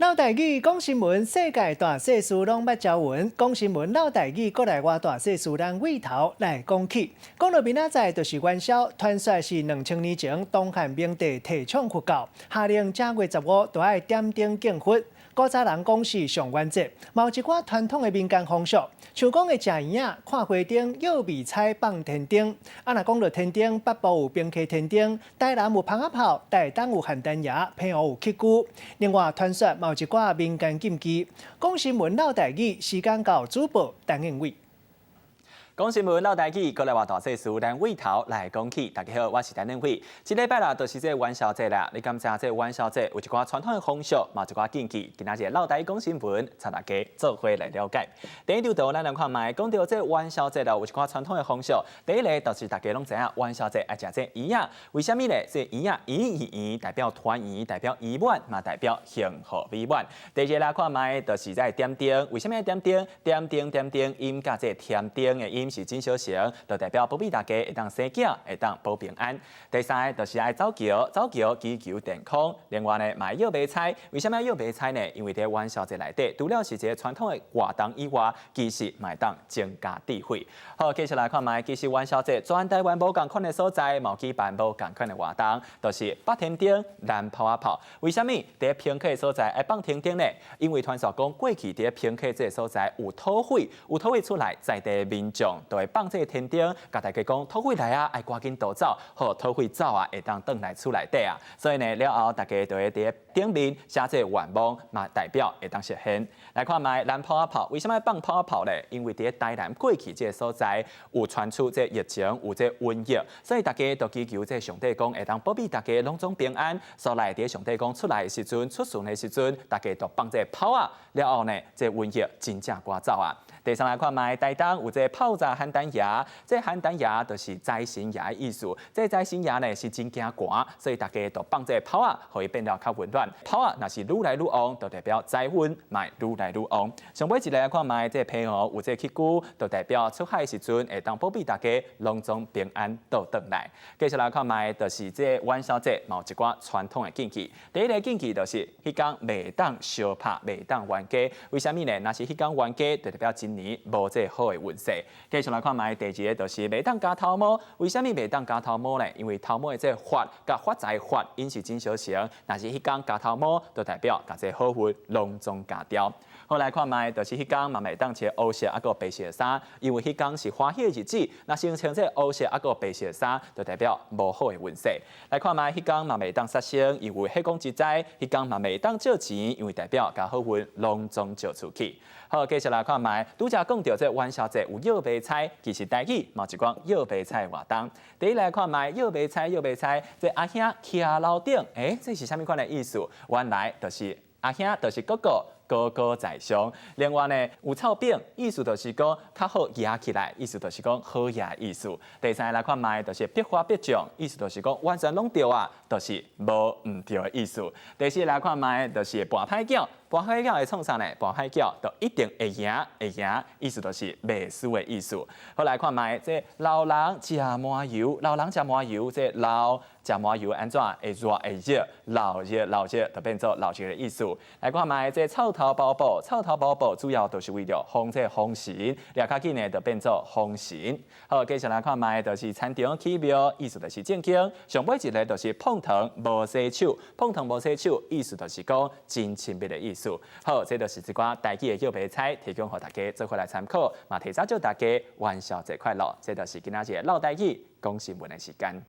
嘮台語講新聞，世界大細事攏捌招聞。講新聞嘮台語，國內外大細事，咱對頭來講起。講到明仔載就是元宵，傳說是2000年前，東漢明帝提倡佛教，下令正月十五都愛點燈敬佛。古早人講是上元節，嘛有一寡傳統的民間風俗，像講會食圓仔、看花燈、搖迷彩、放天燈。啊，若講到天燈，北部有平溪天燈，台南有蜂仔炮，台東有菡萏爺，澎湖有乞龜。另外，傳說嘛有一寡民間禁忌。講新聞嘮台語，時間到，主播陳應偉。講新聞嘮台語，國內外大細事，咱對頭來講起。大家好，我是陳應輝。這禮拜啦，就是這元宵節啦。你敢知影這元宵節有一寡傳統的風俗，嘛有一寡禁忌。今仔日嘮台語講新聞，帶大家做伙來了解。第一張圖，咱來看覓，講著這元宵節啦，有一寡傳統的風俗。第一个就是大家攏知影，元宵節愛食這圓仔。為啥物呢？這圓仔圓圓圓，代表團圓，代表圓滿，嘛代表幸福美滿。第二个來看覓，就是在點燈。為啥物愛點燈？點燈點燈，音佮這添丁的音是真相像，就代表保庇大家會當生囝，會當保平安。第三个就是愛走轎，走轎祈求健康。另外呢，嘛愛搖迷彩。為啥物愛搖迷彩呢？因為佇元宵節內底，除了是一个傳統的活動以外，其實嘛會當增加智慧。好，繼續來看覓，其實元宵節全台灣無仝款的所在，嘛有舉辦無仝款的活動，就是北天燈、南炮仔炮。為啥物佇平溪的所在愛放天燈呢？因為傳說講過去佇平溪這个所在有土匪，有土匪出來，在地民眾就會放這个天燈，共大家講土匪來啊，愛趕緊逃走，予土匪走啊，會當轉來厝內底啊。所以呢，了後大家就會佇頂面寫這個願望，嘛代表會當實現。來看覓南炮仔炮，為啥物愛放炮仔炮呢？因為佇台南過去這个所在有傳出這疫情，有這瘟疫，所以大家都祈求這上帝公會當保庇大家攏總平安。所來佇上帝公出來的時陣，出巡的時陣，大家都放這个炮仔，了後呢，這瘟疫真正趕走啊。第三來看覓，台東有這炮炸菡萏爺，這菡萏爺就是財神爺的意思。這財神爺呢是真驚寒，所以大家都放這炮仔，予伊變得較溫暖。炮仔若是愈來愈旺，就代表財運嘛愈來愈旺。上尾一个來看覓，這澎湖有這乞龜，就代表出海的時陣會當保庇大家攏總平安倒轉來。繼續來看覓，就是這元宵節嘛有一寡傳統的禁忌。第一个禁忌就是彼工袂當相拍，袂當冤家。為啥物呢？若是彼工冤家，就代表今年無這好的運勢。繼續來看覓，第二个就是袂當咬頭毛。為啥物袂當咬頭毛呢？因為頭毛的這個發佮發財發音是真相像。若是彼工咬頭毛，就代表共這好運攏總咬掉。好，來看覓，就是彼工嘛袂當穿烏色抑閣白色衫，因為彼工是歡喜的日子。若先穿這烏色抑閣白色衫，就代表無好的運勢。來看覓，彼工嘛袂當殺生，因為血光之災。彼工嘛袂當借錢，因為代表共好運攏總借出去。好，繼續來看覓，拄才講著這元宵節有搖迷彩，其實台語嘛有一寡搖迷彩活動。第一來看覓，搖迷彩，搖迷彩，這阿兄徛樓頂，欸，這是啥物款的意思？原來就是阿兄，就是哥哥。高高在上。另外呢，有臭餅，意思就是講較好夯起來，意思就是講好夯意思。第三个來看覓，就是百發百中，意思就是講完全攏對啊，就是無毋對的意思。第四个來看覓，就是跋歹轎，跋歹轎會創啥呢？跋歹轎就一定會贏，會贏，意思就是袂輸的意思。好，來看覓，這老人食麻油，老人食麻油，這老食麻油按怎會熱會熱，老熱老熱就變做老熱的意思。來看覓，這臭頭包布，臭頭包布主要就是為著防這風神，掠較緊呢就變做風神。好，繼續來看覓，就是田場起廟，意思就是正經。上尾一个就是碰糖無洗手，碰糖無洗手，意思就是講真親密的意思。好，這就是一寡台語的搖迷彩，提供予大家做伙來參考，嘛提早祝大家元宵節快樂。這就是今仔日嘮台語講新聞的時間。